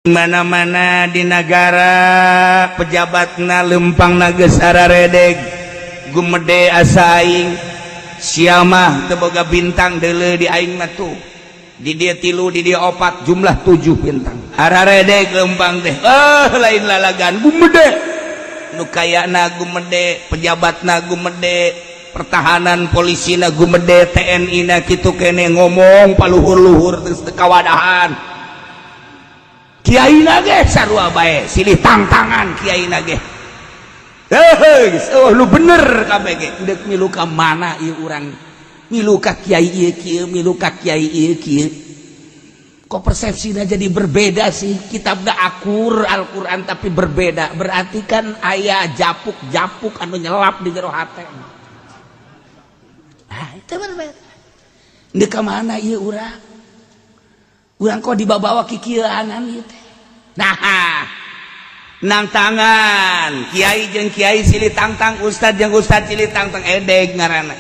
Mana-mana di negara pejabatna lempang geus araredeg, gumede asa aing sia mah teu boga bintang, deuleu di aing mah tuh, di dia tilu, di dia opat, jumlah tujuh bintang. Araredeg lempang teh, oh, lain lalagan, gumede nu kayana, gumede pejabatna, gumede pertahanan, polisi na gumede, TNI na kitu kene, ngomong paluhur-luhur geus teu kawadahan. Kiai ge sarua bae, silih tangtangan kiai ge. Heuh, oh, lu bener kabeh ge. Deuk milu ka mana ieu urang? Milu ka kiai ieu kieu, milu ka kiai ieu kieu, kok persepsinya jadi berbeda sih? Kitabna akur Al-Qur'an, tapi berbeda, berarti kan aya japuk-japuk anu nyelap di jero hate. Nah, itu berbeda. Deuk ka mana ieu urang? Urang kok dibawa kikieuanan ieu teh? Nah, nang tangan kiai jeung kiai silih tangtang, ustad jeung ustad silih tangtang, edeg ngaranna.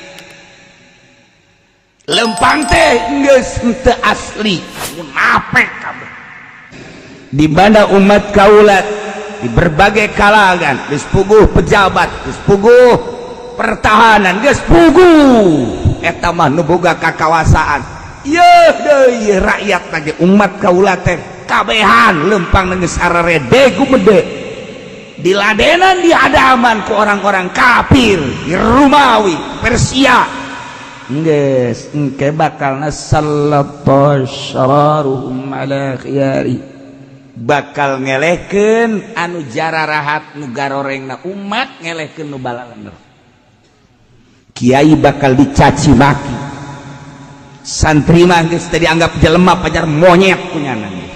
Lempang teh geus henteu asli, munafik kabeh. Di mana umat kaulat di berbagai kalangan geus puguh pejabat, geus puguh pertahanan, geus puguh eta mah nu boga kakawasaan. Ye deui rakyat lagi, umat kaula teh kabehan lempang geus araredeg, gumede, diladenan, dihadaman ku orang-orang kafir di Rumawi, Persia. Geus engke bakalna sallata syararuhum ala khiyari, bakal ngelehkeun anu jararahat, nu garorengna umat ngelehkeun nu balalener. Kiai bakal dicaci maki, santri mah geus teu dianggap jelema, pajar monyet punyana.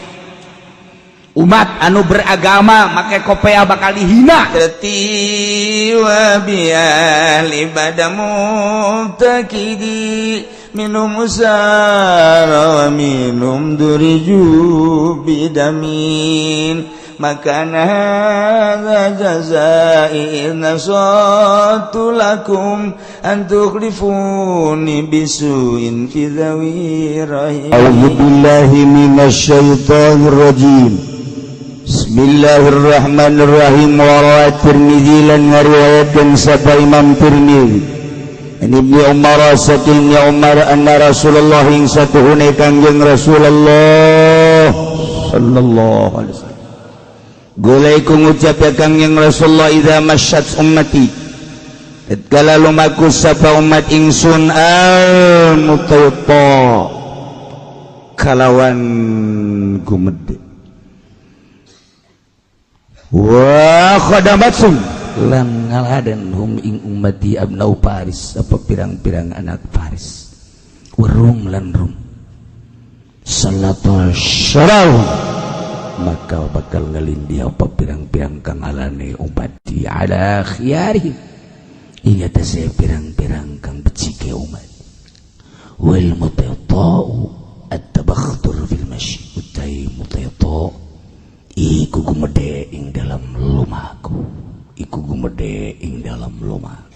Umat anu beragama make kopea bakal dihina. Wa biali badamu takidi minum usara wa minum duriju bidamin maka hadza jazai in nasatu lakum an tukhlifuni bisuin fi dhawi rahim. أعوذ بالله من الشيطان الرجيم. بسم الله الرحمن الرحيم. وروى الترمذي lan ngariwayatkeun sapa Imam Tirmizi an Ibnu Umar saking Umar anna Rasulullah ing satuhune Kangjeng Rasulullah sallallahu alaihi wasallam. Golai ku ngucap ya Kangjeng Rasulullah, idza masyat ummati, tatkala lumaku sapa umat ingsun, al mutawta kalawan gumede, wa khadamatsum lan ngaladen hum ing ummati, abnau Paris apa pirang-pirang anak Paris, warum lan Rum, salata syarau maka bakal ngalindi apa pirang-pirang kang alane ummati ala khiyarihim ing atase pirang-pirang kang becike umat. Wal mutayta'u at-tabakhtur fil masyi, utai mutayta iku gumede ing dalam lumaku, iku gumede ing dalam lumaku.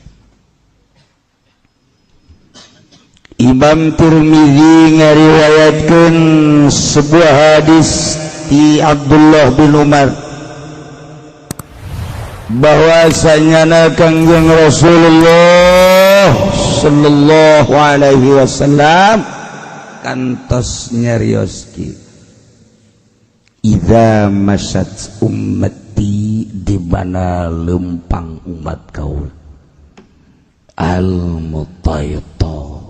Imam Tirmizi ngariwayatkeun sebuah hadis ti Abdullah bin Umar bahwasanya Kangjeng Rasulullah sallallahu alaihi wasallam kantos nyarioski, idza masyat ummati, di mana lempang umat kaul, al mutayta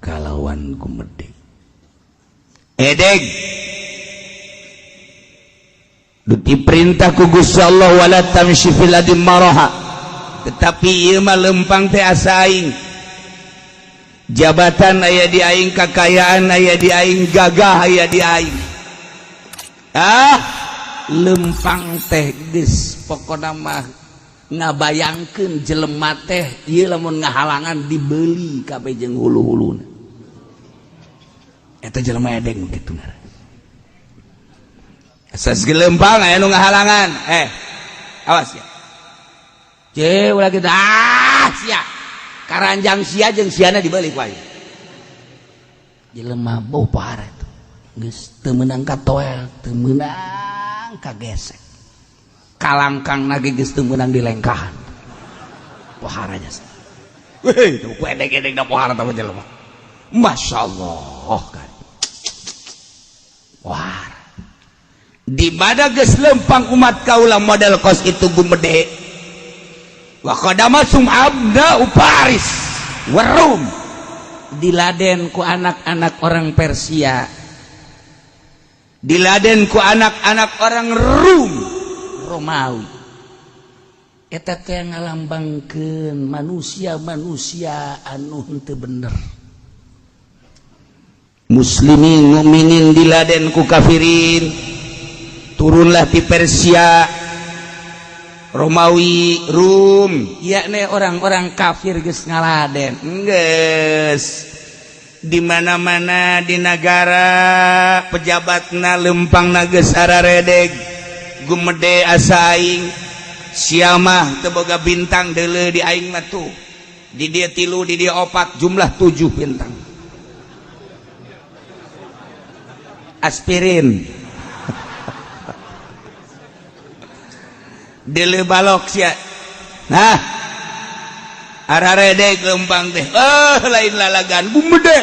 kalawan gumede edeg, diperintah ku Gusti Allah wala tamshi fil ardi maraha, tetapi ieu mah lempang teh asa aing jabatan aya di aing, kakayaan aya di aing, gagah aya di aing. Ah, lempang teh geus pokona mah ngabayangkeun jelema teh ieu lamun ngahalangan dibeli kabeh jeung hulu-huluna. Eta jelema edeng kitu ngaran. Asas gelempang aya nu ngahalangan, eh, awas ya. Ce ulah kitu, ah, sia karanjang sia jeung siana dibeli ku aing. Jelema bau parah itu geus teu meunang katoel, teu meunang. Kagesek kalangkang nage geus teu meunang dilengkahan. Pohara jasa. Weh, teu ku edek-edek da pohara tah jelema. Masya Allah kan. Wah. Di mana geus lempang umat kaula model kos itu gumede. Wa qadamasum abna Paris warum diladen ku anak-anak orang Persia, diladen ku anak-anak orang Rum, Romawi. Eta teh ngalambangkeun manusia-manusia anu henteu bener. Muslimin mukminin diladen ku kafirin, turunlah di Persia, Romawi, Rum, yakni orang-orang kafir geus ngaladen. Geus di mana-mana di negara pejabatna lempangna geus araredeg, gumede asa aing sia mah teu boga bintang deuleu di aing mah tuh. Di dia 3, di dia 4, jumlah 7 bintang. Aspirin. Dele balok sia. Nah, araredeg lempang teh. Lain lalagan gumede.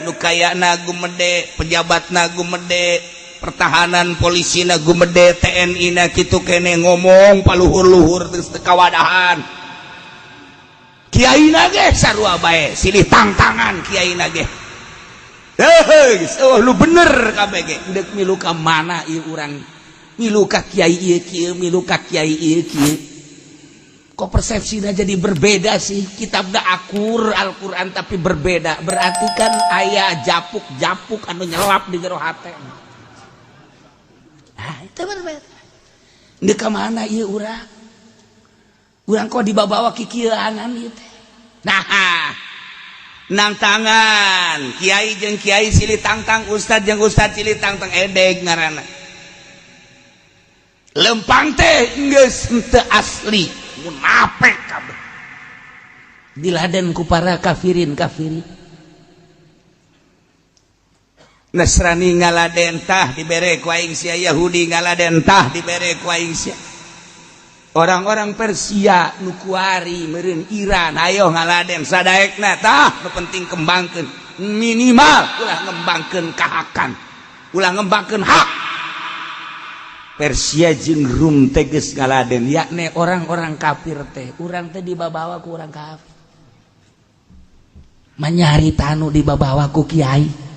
Nu kayana gumede, pejabatna gumede, pertahanan polisina gumede, TNI na kitu kene ngomong paluhur-luhur geus teu kawadahan. Kiaina ge sarua bae, silih tangtangan kiaina ge. Heuh, oh lu bener kabeh ge. Deuk milu ka mana ieu urang? Milu ka kiai ieu kieu, milu ka kiai ieu kieu. Kok persepsinya jadi berbeda sih? Kitabna akur Al-Qur'an tapi berbeda. Berarti kan aya japuk-japuk anu nyelap di jero hate. Nah, itu berbeda. Deuk ka mana ieu urang? Urang kok dibawa kikieuanan ieu teh. Nah, nang tangan kiai jeung kiai silih tangtang, ustad jeung ustad silih tangtang, edeg ngaranna. Lempang teh geus henteu asli, munafik kabeh. Diladen ku para kafirin kafirin. Nasrani ngaladen tah dibere ku aing sia, Yahudi ngaladen tah dibere ku aing sia. Orang-orang Persia nu kuari meureun Iran ayo ngaladen sadaekna tah nu penting kembangkeun, minimal ulah ngembangkeun kahakan, ulah ngembangkeun hak. Persia jeung Rum teh geus ngaladen, yakni orang-orang kafir teh, urang teh dibabawa ku urang kafir. Manyari tanu dibabawa ku kiai.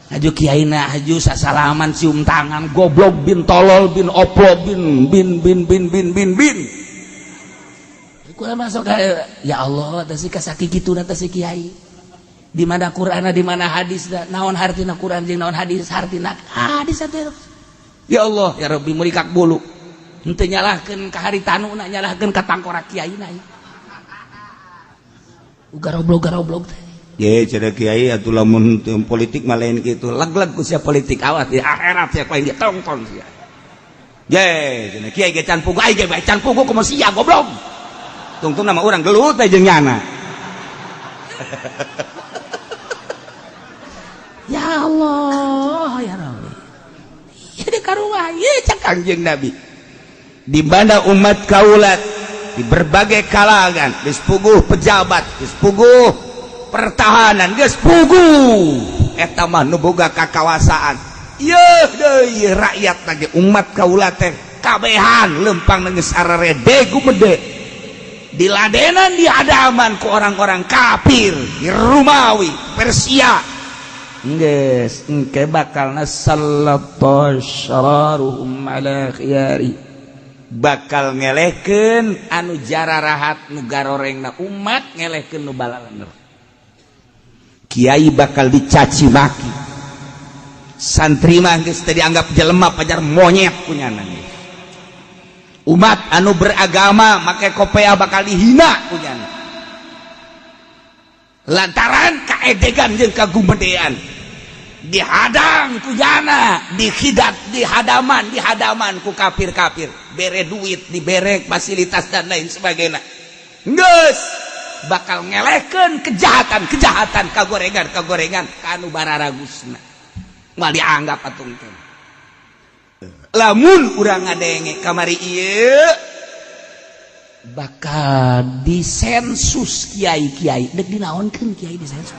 Haju kiaina haju sasalaman cium tangan goblok bin tolol bin oplo bin bin bin bin bin bin bin. Kurang masuk ya Allah teh si kasaki kitu na teh si kiai. Di mana Qur'ana di mana hadis naon hartina Qur'an jeung naon hadis hartina hadis teh. Ya Allah ya Rabbi murikak bulu. Henteu nyalahkeun ka haritanuna nyalahkeun ka tangkorak kiaina. Garoblog-garoblog teh. Ye cenah kiai atuh lamun politik mah lain kitu. Leg-leg ku sia politik awas di akhirat sia ku aing ditongton sia. Ye cenah kiai ge can pugu aing ge bae can pugu kumaha sia goblok. Tungtung nama urang gelut teh jeung nyana. Ya Allah ya Rabbi. Jadi karuah ye cak Kangjeng Nabi. Di mana umat kaulat di berbagai kalangan geus puguh pejabat, geus puguh pertahanan, geus puguh eta mah nu boga kakawasaan. Yeuh deui rakyat lagi umat kaula teh kabehan lempang geus ararede gumede. Diladenan di hadaman ku orang-orang kafir di Romawi, Persia. Geus engke bakalna sallallahu ala khiyari. Bakal ngelehkeun anu jararahat nu garorengna umat ngelehkeun nu balalener. Kiai bakal dicaci maki. Santri mah geus teu dianggap jelema pajar monyet kunyana. Umat anu beragama make kopea bakal dihina kunyana. Lantaran kaedegan jeung kagumedean. Dihadang kujana, dihidat, dihadaman, dihadaman ku kafir-kafir, bere duit, dibere fasilitas dan lain sebagainya. Geus bakal ngelehkeun kejahatan-kejahatan kagorengan-kagorengan ka anu bararagusna. Moal dianggap atung teh. Lamun urang ngadenge kamari ieu bakal disensus kiai-kiai, dek dinaonkeun kiai disensus.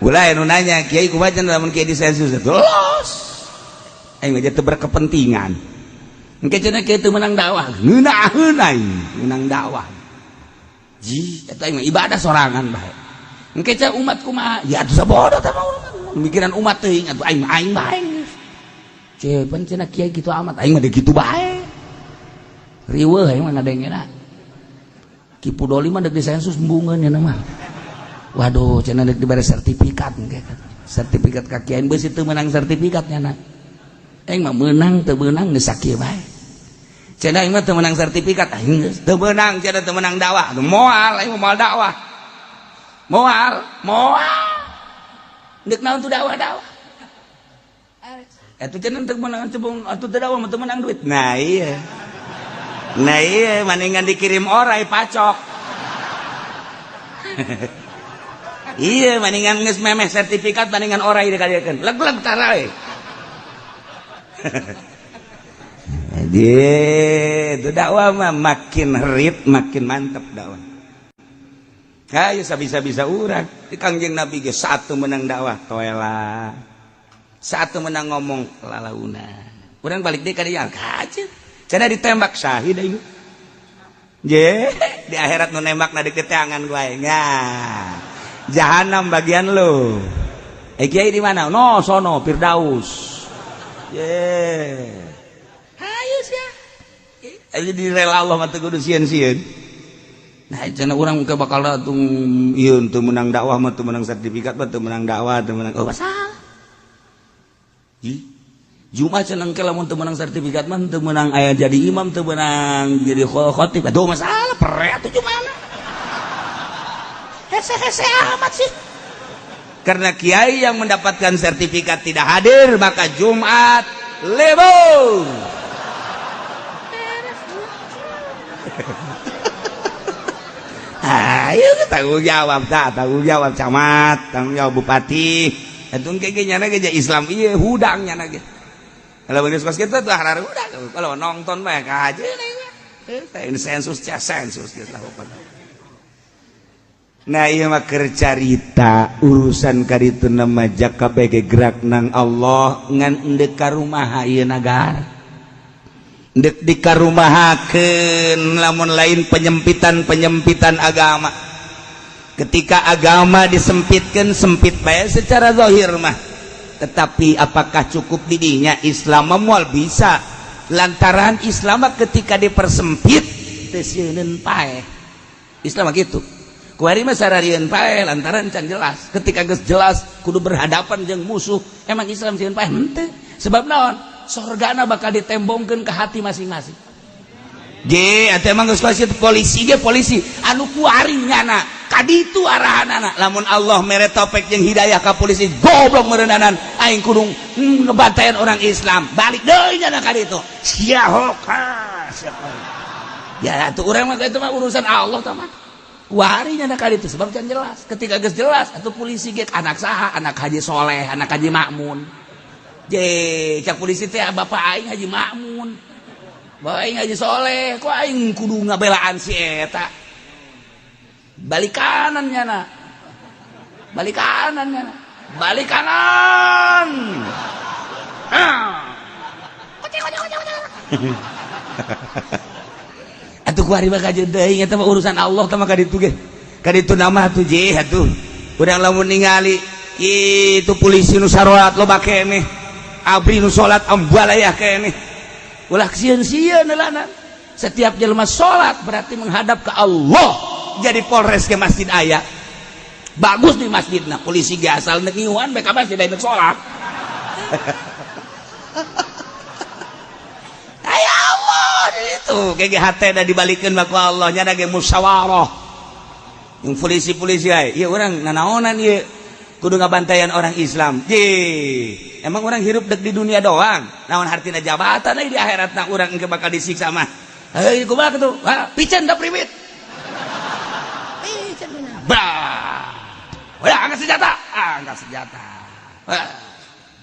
Ulah anu nanya kiai kumaha cenah lamun kiai disensus terus aing mah teu berkepentingan. Engke cenah kiai teu meunang dakwah, ngeunaheun aing meunang dakwah. Ji eta aing mah ibadah sorangan bae. Engke cenah umat kumaha? Ya atuh sabodo teh mah mikiran umat teuing atuh aing aing bae. Cepen cenah kiai kitu amat aing mah kitu bae. Riweuh aing mah ngadengena. Ki Pudoli mah deuk disensus embungeun nya mah. Waduh cenah deuk dibere sertifikat engke. Sertifikat ka kiai beusi teu meunang sertifikat nya. Aing mah meunang teu meunang geus sakieu bae. Cenah aing mah teu meunang sertifikat aing geus teu meunang cenah teu meunang dakwah. Moal aing mah moal dakwah. Moal, moal. Deuk naon tuh dakwah-dakwah. Atuh cenah teu meunang cebong atuh teu dakwah mah teu meunang duit. Nah iya. Nah iya maningan dikirim orai pacok. Iya maningan geus memeh sertifikat maningan orai dikadieukeun. Leg-leg tarae. Jadi itu dakwah mah makin herit makin mantep dakwah. Hayu sabisa-bisa urang di Kangjeng Nabi ge satu menang dakwah toela. Satu menang ngomong lalauna. Urang balik deui ka dieu kaceut. Cenah ditembak syahid aing. Je, di akhirat nu nembak na diketeangan ku aing. Nah, jahanam bagian lu. Eh kiai di mana? No, sono Firdaus. Ye. Hayu sia. Ayo direla Allah mah teu kudu sieun-sieun. Nah, cenah urang ke bakal tung ieu teu meunang dakwah mah teu meunang sertifikat mah teu meunang dakwah teu meunang oh masalah. Jumat cenah ke lamun teu meunang sertifikat mah teu meunang aya jadi imam teu meunang jadi khatib. Aduh masalah pere atuh Jumat. Hese-hese amat sih. Karena kiai yang mendapatkan sertifikat tidak hadir maka Jumat libur. Ayo tanggung jawab tak, tanggung jawab camat, tanggung jawab bupati. Atuh engke ge nyana ge Islam ieu hudang nyana ge. Kalau geus kos kitu tuh harar hudang. Kalau nonton mah kajeun aing mah. Sensus sensus geus lah pokona. Nah ieu mah keur carita urusan kaditu nama jaka bege gerak nang Allah ngan endek ka rumaha ieu nagara. Ndek dikarumahakeun lamun lain penyempitan-penyempitan agama. Ketika agama disempitkan sempit bae secara zahir mah. Tetapi apakah cukup didinya Islam moal bisa lantaran Islam ketika dipersempit teu sieun paeh. Islam mah kitu. Kuari mah sararieun paeh lantaran can jelas. Ketika geus jelas kudu berhadapan jeung musuh, emang Islam sieun paeh henteu. Sebab naon? Sorgana bakal ditembongkeun ke hati masing-masing. Ge atuh emang geus pasti polisi ge polisi anu kuari nyana kaditu arahanana. Lamun Allah mere topek jeung hidayah ka polisi goblok meureunanan aing kudu ngebantayan orang Islam balik deui nyana kaditu. Sia hoka ya atuh urang mah itu mah urusan Allah tah mah. Kuari nyana kaditu sebab can jelas. Ketika geus jelas atuh polisi ge anak saha, anak Haji Soleh, anak Haji Makmun. Je, cak polisi teh bapak aing Haji Makmun. Bapak aing Haji Soleh, kok aing kudu ngabelaan si eta. Balik kanan nyana. Balik kanan nyana. Balik kanan. Ah. Kocek kocek kocek. Atuh kuari mah kajeun teuing eta mah urusan Allah tah mah kaditu ge. Kaditu nama atuh je atuh. Urang lamun ningali kitu polisi nu sarolat loba keneh. Abri nu salat ambalayah keneh. Ulah sieun-sieun lana. Setiap jelema salat berarti menghadap ke Allah. Jadi Polres ke masjid aya. Bagus di masjidna, polisi ge asal neuk ngiuhan bae ka masjid aya salat. Ya Allah, itu GGHT da dibalikeun mah ku Allah nya da ge musyawarah. Yang polisi-polisi aya, ieu urang nanaonan ieu kudu ngabantayan orang Islam. Ye, emang orang hirup dek di dunia doang. Naon hartina jabatan di akhiratna urang engke bakal disiksa mah. Heuy kumaha kitu? Ha, piceun da priwit. Piceun bah. Udah angkat senjata, angkat senjata. Wah.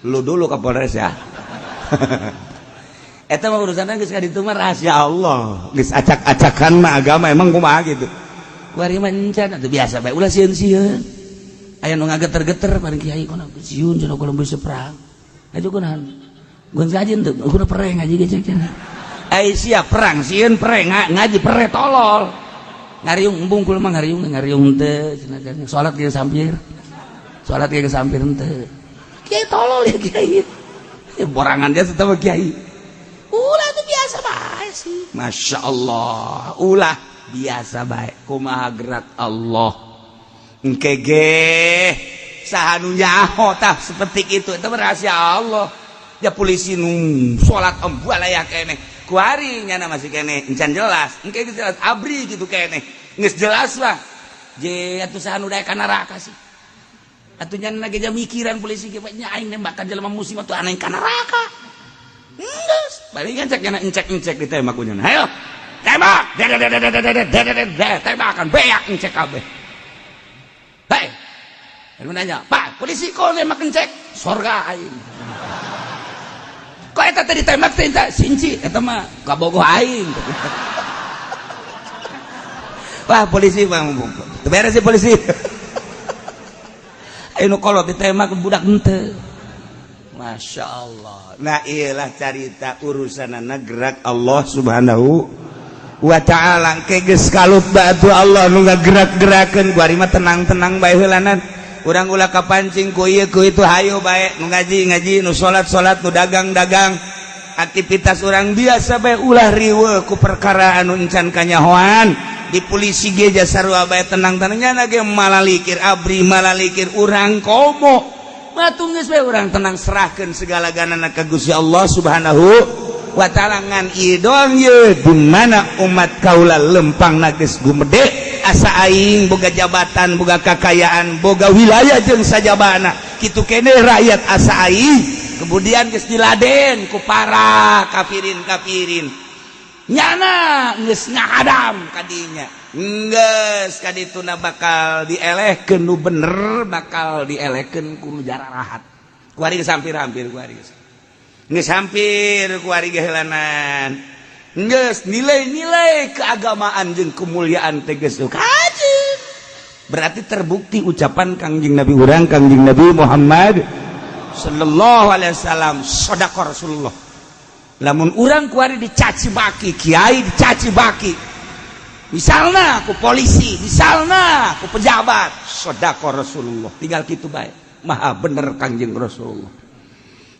Lu dulu Kapolres ya. Eta mah urusanna geus ka ditu mah rahasia Allah. Geus acak-acakan mah agama emang kumaha gitu. Kuari mah encan atuh biasa bae ulah sieun-sieun. Aya nu ngageter-geter paling kiai kono sieun cenah kalau bisa perang. Aju kunaon? Gun ngaji henteu, kudu pereh ngaji ge cek cenah. Ai sia perang sieun pereh ngaji pereh tolol. Ngariung embung kula mah ngariung ngariung teu cenah salat ge sampir. Salat ge sampir henteu. Kiai tolol ya kiai. Ya, borangan dia tetap kiai. Ulah itu biasa bae sih. Masya Allah. Ulah biasa bae. Kumaha gerak Allah. Engke ge saha nu nyaho tah seperti itu. Itu rahasia Allah. Ya polisi nu salat embualaya keneh. Kuari nyana masih keneh encan jelas. Engke geus jelas abri gitu keneh. Geus jelas lah. Je atuh saha nu daek ka neraka sih. Atuh nya lagi jam mikiran polisi ge nya aing nembakan jelema muslim atuh aneh ka neraka. Geus, balik kan cek nyana encek-encek ditembak ku nyana. Hayo. Tembak. Tembakan beak encek kabeh. Hei. Lalu nanya, "Pak, polisi kok nembak encek?" Sorga aing. Kok eta teh ditembak teh eta sinci eta mah kabogoh aing. Wah, polisi bang, beres sih polisi. Ayo kolot ditembak budak henteu. Masya Allah. Nah iyalah carita urusan gerak Allah Subhanahu wa ta'ala. Ke geus kalut batu Allah nu ngagerak-gerakeun kuari mah tenang-tenang bae heulanan. Urang ulah kapancing ku ieu ku itu hayo bae nu ngaji-ngaji, nu salat-salat, nu dagang-dagang. Aktivitas urang biasa bae ulah riweuh ku perkara anu encan kanyahoan. Di polisi ge sarua bae tenang-tenangnya ge malalikir abri malalikir urang komo. Matu geus bae urang tenang serahkeun segala ganana ka Gusti Allah Subhanahu wa ta'ala ngan ieu doang ye di mana umat kaula lempang geus gumede asa aing boga jabatan boga kakayaan boga wilayah jeung sajabana kitu keneh rakyat asa aing kemudian geus diladen ku para kafirin-kafirin nyana geus ngahadam kadinya geus kadituna bakal dielehkeun nu bener bakal dielehkeun ku nu jararahat kuari geus hampir-hampir kuari geus geus hampir kuari ge heulanan geus nilai-nilai keagamaan jeung kemuliaan teh geus kajeun berarti terbukti ucapan Kangjeng Nabi urang Kangjeng Nabi Muhammad sallallahu alaihi wasallam sadaqa Rasulullah. Lamun urang kuari dicaci maki kiai dicaci maki misalnya aku polisi misalnya aku pejabat sodako Rasulullah tinggal gitu baik maha bener Kangjeng Rasulullah.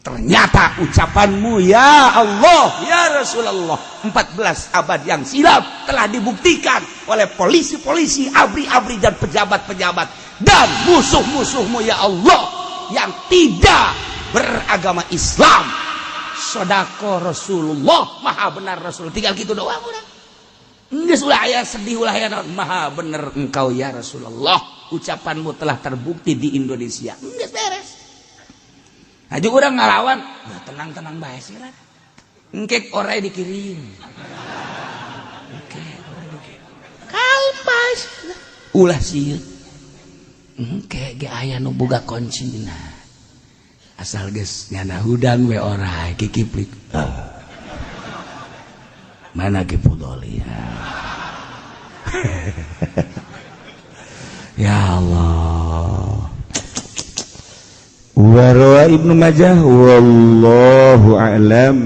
Ternyata ucapanmu ya Allah ya Rasulullah 14 abad yang silam telah dibuktikan oleh polisi-polisi abri-abri dan pejabat-pejabat dan musuh-musuhmu ya Allah yang tidak beragama Islam. Sodako Rasulullah maha benar Rasul tinggal gitu doang udah geus ulah aya sedih ulah aya naon maha bener engkau ya Rasulullah ucapanmu telah terbukti di Indonesia geus beres. Aju urang ngalawan nah, tenang-tenang bae sih lah engkek orai dikirim engkek orai dikirim kalem bae ulah sieun engke ge aya nu boga kuncina asal geus nyana hudang we orai kikiplik mana Ki Pudoli ya Allah. Warwa Ibnu Majah wallahu a'lam.